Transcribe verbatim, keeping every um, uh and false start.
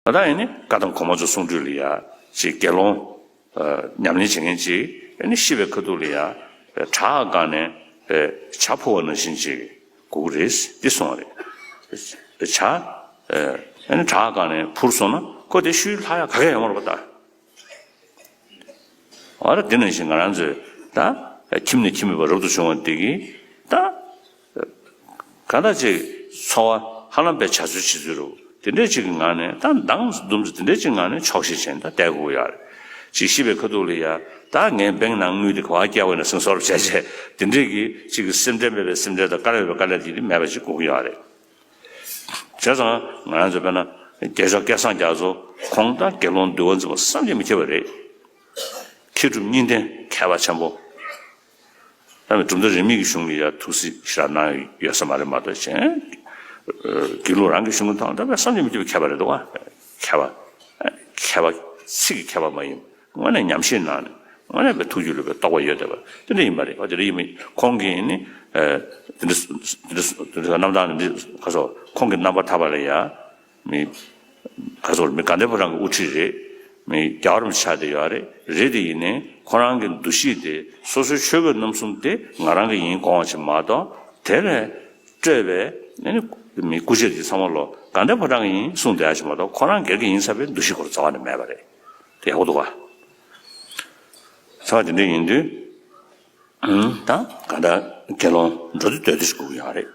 ད་ལྟ་ཡིན་ནི་བཀའ་གདམས་གོང་མ་ཚོ་གསུང་སྒྲོས་ལ་ཡ་ཅིག་དགེ་སློང་ཨ་ཉམས་ལེན་བྱེད་མཁན་ཅིག་ཨ་ནི་ཤི་བའི་ཁ་ཐུག་ལ་ཡ་བྲག་སྒང་ནས་ཨ་བྱ་འཕུར་བ་ནང་བཞིན་ཅིག་དགོས་ཀྱི་རེད་འདི་གསུངས་པ་རེད། བྱ་ཨ་ནི་བྲག་སྒང་ནས་འཕུར་སོང་ན་ཁོ་དེ་ཤུལ་ལྷག་ཡ་ག་གེ་ཡོད་མ་རེད་པ་ད། འོ་ད་དེ་ནང་བཞིན་ང་རང་ཚོས་ད་ཁྱིམ་ནས་ཁྱིམ་མེད་པར་རབ་ཏུ་བྱུང་བ་འདི་གིས་ད་གང་ལྟར་ཅིག་འཚོ་བ་ཧ་ལམ་པའི་བྱ་ཚུལ་བྱེད་ཚུལ་རུ་དེ་འདྲས་ཅིག་གི་ངང་ནས་ད་མདང་འདུམ་ཚོ་དེ་འདྲས་ཅིག་ངང་ནས་ཆོག་ཤེས་བྱས་ནས་ད་བསྡད་དགོས་ཀྱི་ཡོད་རེད། ཅིག་ཤི་བའི་ཁ་ཐུག་ལ་ཡ་ད་ངའི་བེང་ནང་དངུལ་དེ་ག་བ་བསྐྱལ་བ་ཡིན་ན་ཟེར་བཟོ་འདྲ་བྱས་བྱས་དེ་འདྲས་ཀྱི་ཅིག་གི་སེམས་ཁྲལ་མེད་པའི་སེམས་ཁྲལ་དང་དཀའ་ལས་པའི་དཀའ་ལས་དེ་མེད་པ་ཅིག་དགོས་ཀྱི་ཡོད་རེད། བྱས་ཙང་ང་རང་ཚོ་དཔེར་ན་རྒྱལ་མཆོག་སྐལ་བཟང་རྒྱ་མཚོ་ཁོང་ད་དགེ་སློང་འདུལ་བ་འཛིན་པ་བསམ་གྱིས་མི་ཁྱབ་པ་རེད། མཁས་གྲུབ་གཉིས་ལྡན་མཁས་པ་ཆེན་པོ། ད་ནི་གྲུབ་མཐའ་རིས་མེད་ཀྱི་གཞུང་ལ་ཡ་ཐུགས་སྲས་ཞེ་དྲག་གནང་ཡོད་ས་མ་རེད་མ་གཏོགས་གཞན། དགེ་ལུགས་རང་གི་གཞུང་གི་ཐོག་ད་དཔེ་བསམ་གྱིས་མི་ཁྱབ་པའི་མཁས་པ་རེད་འདུག་བ། མཁས་པ། མཁས་པ། ཚིག་གི་མཁས་པ་མ་ཡིན། དངོས་གནས་ཉམས་ཞིབ་གནང་ནས་དངོས་གནས་པའི་ཐུགས་རྒྱུད་ལ་པའི་རྟོགས་པ་ཡོད་བསྡད་པ་དེ་འདྲ་ཡིན་པ་རེད། འོ་དེ་འདྲ་ཡིན་མིན་ཁོང་གིས་ནི། དེ་འདྲ་དེ་འདྲ་དེ་འདྲ་རྣམ་ཐར་འདི་ཁ་སོ་ཁོང་གི་རྣམ་པར་ཐར་པ་ལ་ཡ། མི། ག་ཚོད་མི་དགའ་ལྡན་ཕོ་བྲང་གི་དབུ་ཁྲིད་རེད། མི་རྒྱལ་བ་རིན་པོ་ཆེ་ཆགས་བསྡད་ཡོད་རེད། རེད་དེ་ཡིན་ནའི་ཁོ་རང་གི་འདུ་ཤེས་དེ་སོ་སོའི་ཆོས་གོས་རྣམ་གསུམ་དེ་ང་རང་གི་ཡིན་དགོངས་པ་ཞིག་མ་གཏོགས་དེ་ལས་སྤྲོས་པའི་ཨ་ནི་མི་སྐུ་ཆས་དེ་ཚང་མ་ལོ་དགའ་ལྡན་ཕོ་བྲང་གི་ཡིན་གསུངས་བསྡད་ཡ་ཞིག་མ་གཏོགས་ཁོ་རང་སྒེར་གྱི་ཡིན་བསམ་པའི་འདུ་ཤེས་ཁོ་རང་རྩ་བ་ནས་མེད་པ་རེད། དེ་ཡག་པོ་འདུག་ག་ཚ་བ་དེ་འདྲ་ཡིན་དུས། ད་ག་ད་དགེ་སློང་འགྲོ་དུས་སྡོད་དུས་ཞིག་དགོས་ཀྱི་ཡོད་རེད།